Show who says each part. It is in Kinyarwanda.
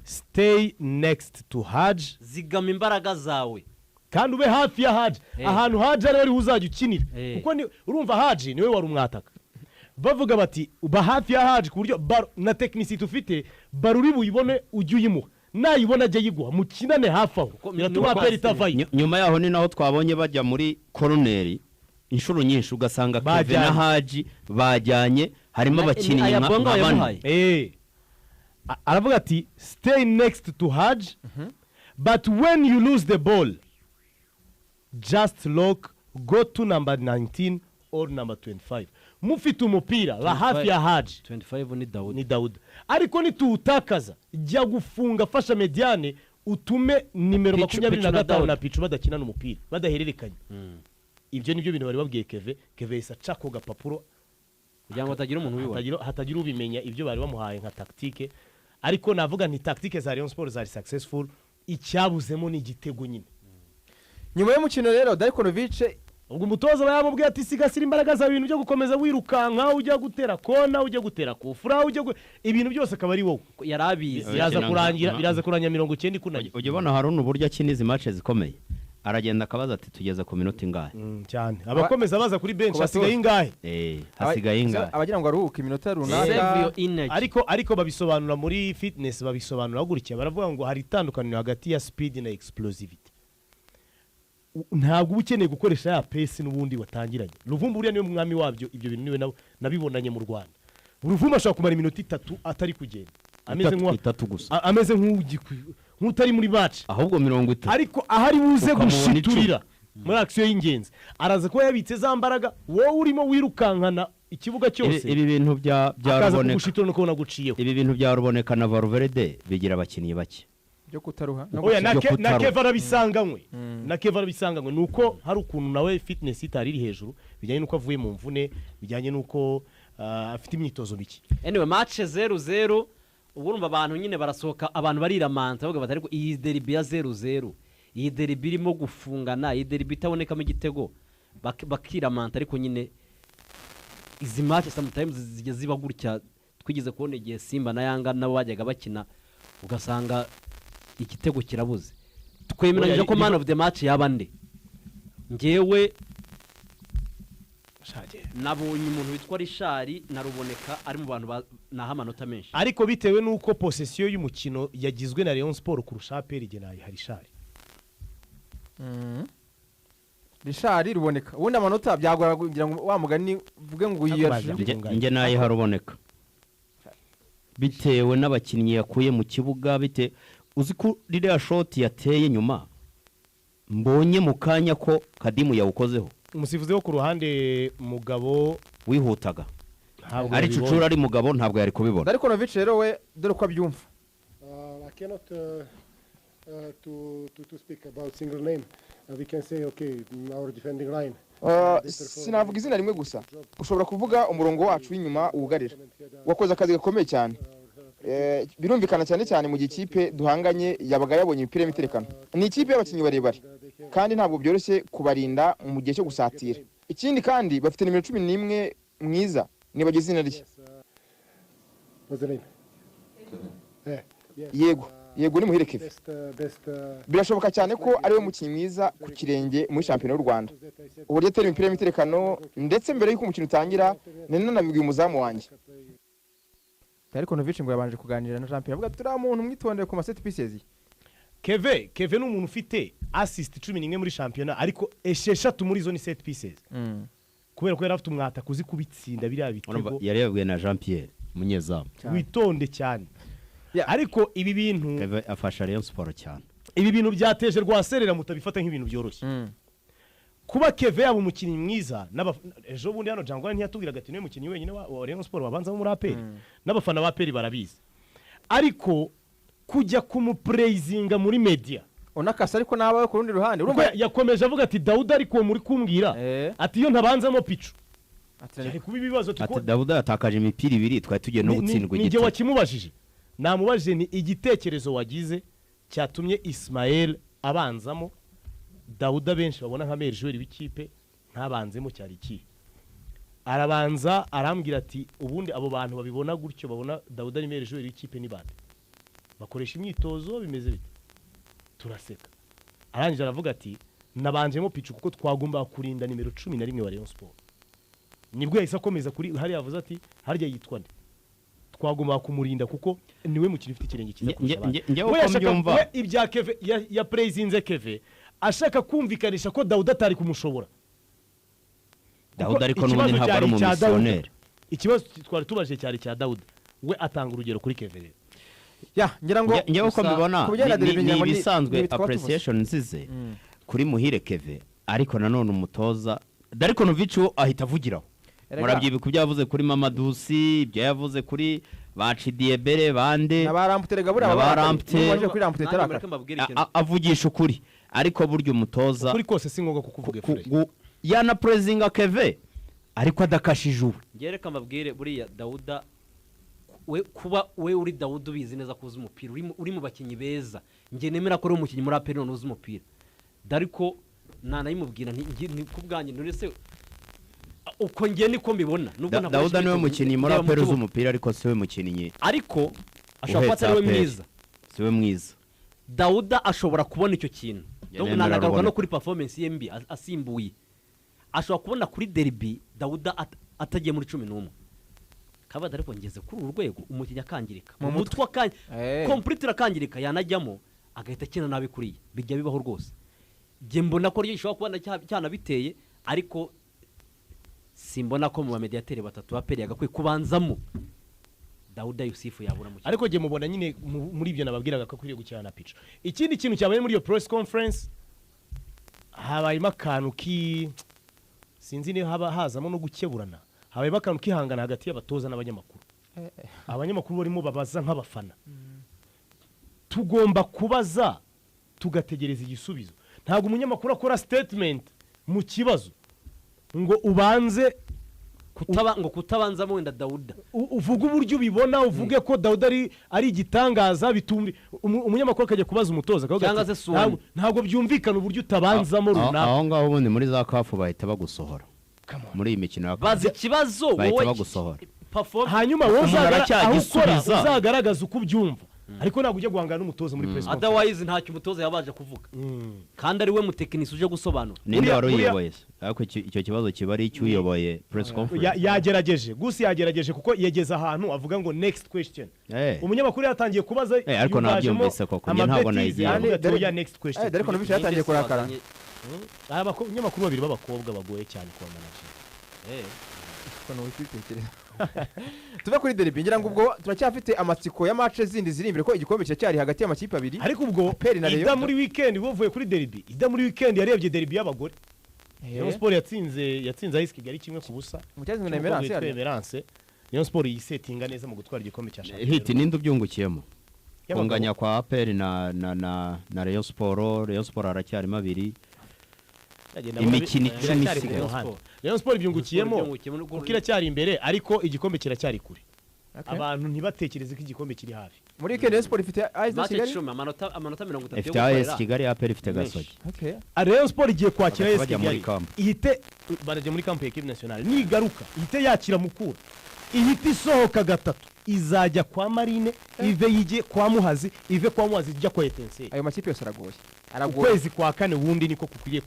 Speaker 1: Stay next to Haji.
Speaker 2: Zigama imbaraga zawe.
Speaker 1: Kandi ube hafi ya Haji. Ahantu Haji ariho uzajya ukinira. Kuko urumva Haji niwe wari umwataka. Bavuga bati uba hafi ya Haji ku buryo ballon na technicité ufite, ballon uri buyibone ujye uyimuha, nayibona ajye ayiguha, mukinane hafi aho. Biratuma APR itavayo.
Speaker 3: Nyuma yaho ni naho twabonye bajya muri koroneri inshuro nyinshi, ugasanga Keve na
Speaker 1: Bajyanye.
Speaker 3: Haji bajyanye, harimo abakinnyi
Speaker 2: aya
Speaker 3: nka
Speaker 2: Bonga
Speaker 3: nka bane.
Speaker 2: yamuhaye.
Speaker 1: Aravuga ati stay next to Haj, but when you lose the ball, just lock, go to number 19 or number 25. Mufite umupira, ba hafi ya Haji.
Speaker 2: 25 ni Dawudi.
Speaker 1: Ni Dawuda. Ariko nituwutakaza, jya gufunga, fasha médiane, utume nimero
Speaker 2: Pichu-
Speaker 1: makumyabiri na
Speaker 2: Pichu na
Speaker 1: gatanu
Speaker 2: Dawuda.
Speaker 1: na Pichu badakinana umupira, badahererekanya. Ibyo nibyo bintu bari babwiye Keve. Keve yahise aca ako gapapuro
Speaker 2: kugira ngo hatagira umuntu ubibona.
Speaker 1: Hatagira ubimenya ibyo bari bamuhaye nka tactique. Ariko navuga nti tactique za Rayon Sport zari successful, icyabuzemo ni igitego nyine.
Speaker 4: Nyuma y'umukino rero, Darko Novic
Speaker 1: Ubwo umutoza aba yamubwiye ati sigasira imbaraga zawe, ibintu byo gukomeza wirukanka ujya gutera kona, ujya gutera kufura, ujya ibintu byose akaba ari wowe.
Speaker 2: Yari abizi.
Speaker 1: Biraza kurangira biraza kurangira 90 ikunaniye.
Speaker 3: Ujya ubona Haruna uburyo akina izi match zikomeye, aragenda akabaza ati tugeze ku minota ingahe?
Speaker 1: Cyane, abakomeza baza kuri bench
Speaker 4: Ku batoza.
Speaker 1: hasigaye ingahe?
Speaker 3: Hasigaye ingahe?
Speaker 4: Abagira ngo aruhuke iminota
Speaker 2: Save
Speaker 4: runaka.
Speaker 2: your energy.
Speaker 1: Ariko babisobanura muri fitness, babisobanura gutya, baravuga ngo hari itandukaniro hagati ya speed na explosivity. Ntabwo uba ukeneye gukoresha ya pace n'ubundi watangiranye. Ruvumbu buriya niwe mwami wabyo, ibyo bintu niwe nabibonanye mu Rwanda. Ruvumbu ashobora kumara iminota 3 atari kugenda, ameze
Speaker 3: 3 gusa.
Speaker 1: Ameze nk'utari muri match.
Speaker 3: Ahubwo 30.
Speaker 1: Ariko ahari buze
Speaker 3: Ukamubona
Speaker 1: gushiturira
Speaker 3: 10.
Speaker 1: muri action y'ingenzi, araza kuba yabitse za mbaraga wowe urimo wirukankana ikibuga cyose,
Speaker 3: Ibi bintu bya
Speaker 1: akaza
Speaker 3: Ruboneka
Speaker 1: kugushitura no kubona guciyeho.
Speaker 3: Ibi bintu bya Ruboneka na Valverde bigira abakinnyi bake.
Speaker 4: Byo kutaruha no
Speaker 1: Oya, na
Speaker 3: byo
Speaker 1: na
Speaker 3: kutaruha.
Speaker 1: Keva arabisanganywe, na Keva arabisanganywe. Ni uko hari ukuntu nawe fitness itari iri hejuru, bijyanye n'uko avuye mu mvune, bijyanye n'uko afite imyitozo mike.
Speaker 2: Anyway, match 0-0. Ubwo urumva abantu nyine barasohoka, abantu bariramanta, bavuga bati ariko iyi derby ya 0-0, iyi derby irimo gufungana, iyi derby itabonekamo igitego, bakiramanta. Ariko nyine izi match sometimes zijya ziba gutya. Twigeze kubona igihe Simba na Yanga nabo bajyaga bakina, ugasanga igitego kirabuze. Twemeranyije
Speaker 1: Oya,
Speaker 2: ko man of the match yaba nde? Ngewe nabonye umuntu witwa Richard na Ruboneka ari mu bantu naha amanota menshi.
Speaker 1: Ariko bitewe n'uko possession y'umukino yagizwe na Rayon Sport kurusha APR, igihe nayiha Richard.
Speaker 4: Richard, Ruboneka, ubundi amanota byagora kugira ngo wa mugani uvuge ngo
Speaker 1: Ariko
Speaker 4: yiyarushe.
Speaker 3: Njye nayiha Ruboneka bitewe n'abakinnyi yakuye mu kibuga, bite uzi ko ririya shoti yateye nyuma mbonye mu kanya ko Kadimu yawukozeho.
Speaker 1: Umusifuzi wo ku ruhande, Mugabo,
Speaker 3: wihutaga.
Speaker 1: Ntabwo
Speaker 3: Ari
Speaker 1: yabibonye.
Speaker 3: Cucura, ari Mugabo, ntabwo yari kubibona.
Speaker 4: Darko Novic rero we dore uko abyumva.
Speaker 5: I cannot to speak about single name. We can say, okay, our defending line.
Speaker 6: Sinavuga izina rimwe gusa. Ushobora kuvuga umurongo wacu w'inyuma wugarira, wakoze akazi gakomeye cyane. Birumvikana cyane cyane mu gihe ikipe duhanganye yabaga yabonye imipira y'imiterekano. Ni ikipe y'abakinnyi barebare kandi ntabwo byoroshye kubarinda mu gihe cyo gusatira. Ikindi kandi bafite nimero 11 mwiza, nibagize izina rye.
Speaker 5: What's the name? Yeah. Yes.
Speaker 6: Yego, ni Muhire Keve.
Speaker 5: Best, best.
Speaker 6: Birashoboka cyane ko ariwe mukinnyi mwiza ku kirenge muri shampiyona y'u Rwanda, uburyo atera imipira y'imiterekano. Ndetse mbere y'uko umukino utangira nari nanabibwiye umuzamu wanjye.
Speaker 4: Darko Novic ngo yabanje kuganira na Jean Pierre, avuga ati uriya muntu mwitondere ku ma set pieces.
Speaker 1: Keve ni umuntu ufite assist 11 muri shampiyona, ariko 6 muri zo ni set pieces, kubera ko yari afite umwataka uzi kubitsinda biriya
Speaker 3: Urumva,
Speaker 1: bitego.
Speaker 3: Yari yabwiye na Jean Pierre umunyezamu.
Speaker 1: Witonde cyane. Ariko ibi bintu
Speaker 3: Keve afasha Rayon Sport cyane.
Speaker 1: Ibi bintu byateje rwaserera, mutabifata nk'ibintu byoroshye. Kuba Keve yaba umukinnyi mwiza, ejo bundi hano Jangwani ntiyatubwiraga ati niwe mukinnyi wenyine wa Rayon Sport wabanzamo muri APR? N'abafana ba APR barabizi. Ariko kujya kumuprayizinga muri media
Speaker 4: Unakasa, ariko nabawe ku rundi ruhande
Speaker 1: kuko
Speaker 4: urumva
Speaker 1: yakomeje avuga ati Dawuda, ariko uwo muri kumbwira, ati iyo ntabanzamo Picu byari kuba ibibazo.
Speaker 3: Ati Dawuda yatakaje imipira ibiri, twari tugiye no gutsindwa
Speaker 1: Ni njye
Speaker 3: igitego.
Speaker 1: wakimubajije, namubajije ni igitekerezo wagize cyatumye Ismael abanzamo Dawuda, benshi babona nka meilleur joueur w'ikipe, ntabanzemo, cyari ikihe? Arabanza arambwira ati ubundi abo bantu babibona gutyo, babona Dawuda ari meilleur joueur w'ikipe, ni bande? Bakoresha imyitozo, bimeze bite? Turaseka. Arangije aravuga ati: "Nabanjemo Pichu kuko twagombaga kurinda nimero 11 wa Rayon Sport." Nibwo yahise akomeza kuri hariya, yavuze ati: "Harya yitwa nde? Twagombaga kumurinda kuko niwe mukinnyi ufite ikirenge cyiza kurusha abandi."
Speaker 3: Njyewe
Speaker 1: We
Speaker 3: uko mbyumva-
Speaker 1: we ibya Keve ya prezinze Keve ashaka kumvikanisha ko Dawuda atari kumushobora.
Speaker 3: Dawuda ariko
Speaker 1: Ikibazo
Speaker 3: n'ubundi ntabwo
Speaker 1: cyari
Speaker 3: ari
Speaker 1: icya Dawuda.
Speaker 3: umumisiyoneri.
Speaker 1: Ikibazo twari tubajije cyari icya Dawuda, we atanga urugero kuri Keve rero.
Speaker 4: Ya, ngira ngo
Speaker 3: Njyewe uko
Speaker 2: gusa
Speaker 3: mbibona
Speaker 4: ku bijyanye na
Speaker 3: ni
Speaker 4: derby
Speaker 3: ni
Speaker 4: ngira ngo
Speaker 3: ibisanzwe,
Speaker 4: ni ibi twaba tuvuze.
Speaker 3: appreciation nzize kuri Muhire Keve, ariko nanone umutoza Darko Novic we ahita avugiraho.
Speaker 4: Erega-
Speaker 3: Murabyibuka ibyo yavuze kuri Mamadusi, ibyo yavuze kuri ba Chidiebere bande
Speaker 4: na ba Lamptey buriya
Speaker 3: Na ba
Speaker 4: baba
Speaker 3: Lamptey.
Speaker 4: waje kuri Lamptey
Speaker 2: Nanjye
Speaker 4: itarakara.
Speaker 2: mureke mbabwire ikintu.
Speaker 3: Avugisha ukuri, ariko burya umutoza
Speaker 1: Kuri kose si ngombwa kukuvuga. Efurere.
Speaker 3: Yanapurezinga Keve ariko adakashije uwe.
Speaker 2: Njye reka mbabwire, buriya Dawuda, we kuba we uri Dawuda ubizi neza ko uzi umupira, uri mu bakinnyi beza, njye nemera ko uri umukinnyi muri APR none uzi umupira, dariko nanayimubwira nti ni ku bwanjye none se uko njye niko mbibona nubwo ntakoresha
Speaker 3: Dawuda niwe
Speaker 2: imyitozo,
Speaker 3: mukinnyi muri
Speaker 2: ndeba mu
Speaker 3: APR uzi
Speaker 2: kibuga.
Speaker 3: umupira, ariko siwe mukinnyi
Speaker 2: Ariko ashobora kuba
Speaker 3: uhetse
Speaker 2: atari we
Speaker 3: APR.
Speaker 2: mwiza.
Speaker 3: Siwe mwiza.
Speaker 2: Dawuda ashobora kubona icyo kintu.
Speaker 3: Njye
Speaker 2: Donc
Speaker 3: nemera
Speaker 2: nanagaruka
Speaker 3: Ruboneka.
Speaker 2: no kuri performance ye mbi asimbuye, ashobora kubona kuri derby Dawuda atagiye muri 11 kabaza, ariko ngeze kuri uru rwego umukinnyi akangirika
Speaker 4: Mu
Speaker 2: mu mutwe complete akangirika, yanajyamo agahita akina nabi kuriya, bijya bibaho rwose. Njye mbona ko ryo gishobora kuba cyanabiteye, ariko simbona ko mu bamediateri batatu ba APR yagakwiye kubanzamo Dawuda Yusufu yabura mu kibuga.
Speaker 1: Ariko jye mubona nyine muri ibyo nababwiraga ko akwiriye gukina na Pichu. Ikindi kintu cyabaye muri iyo press conference, habayemo akantu ki sinzi niba haba hazamo no gukeburana, habayemo akantu kihangana hagati y'abatoza n'abanyamakuru. Abanyamakuru barimo babaza nk'abafana. Tugomba kubaza tugategereza igisubizo. Ntabwo umunyamakuru akora statement mu kibazo ngo ubanze
Speaker 2: ngo kutabanzamo wenda Dawuda.
Speaker 1: Uvuge uburyo ubibona, uvuge ko Dawuda ari igitangaza bitumbi. Umunyamakuru akajya kubaza umutoza akavuga
Speaker 2: Cyangwa
Speaker 1: ati,
Speaker 2: se Suwani.
Speaker 1: Ntabwo byumvikana uburyo utabanzamo runaka."
Speaker 3: Aho ngaho ubundi muri za CAF bahita bagusohora muri iyi mikino ya
Speaker 2: Baza ikibazo
Speaker 3: Bahita
Speaker 2: wowe
Speaker 3: bagusohora.
Speaker 2: perform
Speaker 1: Hanyuma wowe
Speaker 3: Umuntu
Speaker 1: aho ukora
Speaker 3: aracyagisubiza.
Speaker 1: uzagaragaza uko ubyumva, ariko ntabwo ujya guhangana n'umutoza muri press conference.
Speaker 2: Otherwise ntacyo umutoza yabanje kuvuga kandi ari we mutekinisi uje gusobanura.
Speaker 3: Ninde wari uyiyoboye se? Ariko icyo kibazo kiba ari icy'uyoboye press conference.
Speaker 1: Yagerageje gusa, yagerageje kuko yageze ahantu avuga ngo "Next question." Umunyamakuru yatangiye kubaza
Speaker 3: Ariko
Speaker 1: yumvajemo
Speaker 3: nabyumvise koko, njye ntabwo
Speaker 1: amabetize,
Speaker 3: nayigiye.
Speaker 1: aravuga ati: "Oya, next question."
Speaker 4: Darko Novic yatangiye kurakara.
Speaker 1: Aba abanyamakuru babiri b'abakobwa bagoye cyane kuba manager.
Speaker 4: Ukuntu witekereza. Tuve kuri derby, ngira ngo ubwo turacyafite amatsiko ya match zindi ziri imbere, ko igikombe kiracyari hagati y'amakipe abiri,
Speaker 1: Ariko ubwo
Speaker 4: APR na Rayon.
Speaker 1: Ida muri weekend buvuye kuri derby, Ida muri weekend yarebye derby y'abagore. Rayon Sport yatsinze AS Kigali 1-0.
Speaker 4: Umucyazwe na Emerance
Speaker 1: Witwa
Speaker 4: hariya.
Speaker 1: Emerance. Rayon Sport yisetinga neza mu gutwara igikombe cya shampiyona.
Speaker 3: Hiti ninde ubyungukiyemo?
Speaker 1: Y'abagabo.
Speaker 3: Kunganya kwa APR na Rayon Sport, Rayon Sport haracyarimo abiri.
Speaker 1: Agenda
Speaker 3: Imikino 10
Speaker 1: biracyari ku
Speaker 3: isigaye.
Speaker 1: muhanda. Rayon Sport ibyungukiyemo
Speaker 2: Ibyungukiyemo
Speaker 1: kuko iracyari imbere, ariko igikombe kiracyari kure.
Speaker 4: Okay.
Speaker 1: Abantu ntibatekereze ko igikombe kiri hafi.
Speaker 4: Muri weekend Rayon Sport ifite AS
Speaker 2: Match
Speaker 4: Kigali.
Speaker 2: 10, amanota 30 yo
Speaker 3: Ifite AS
Speaker 2: gukorera.
Speaker 3: Kigali, APR ifite
Speaker 2: Menshi.
Speaker 3: Gasogi.
Speaker 4: Okay.
Speaker 1: Rayon Sport igiye kwakira
Speaker 3: Bagahita
Speaker 1: AS
Speaker 3: bajya muri
Speaker 1: Kigali,
Speaker 3: camp.
Speaker 1: Ihite barajya muri camp ya équipe nationale, nigaruka ihite yakira Mukura, ihite isohoka gatatu, izajya kwa Marine, ive yijye kwa Muhazi, ive kwa Muhazi ijya kwa Etincelle.
Speaker 4: Ayo makipe yose aragoye, aragoye.
Speaker 1: Ukwezi kwa kane wundi niko kukwiriye.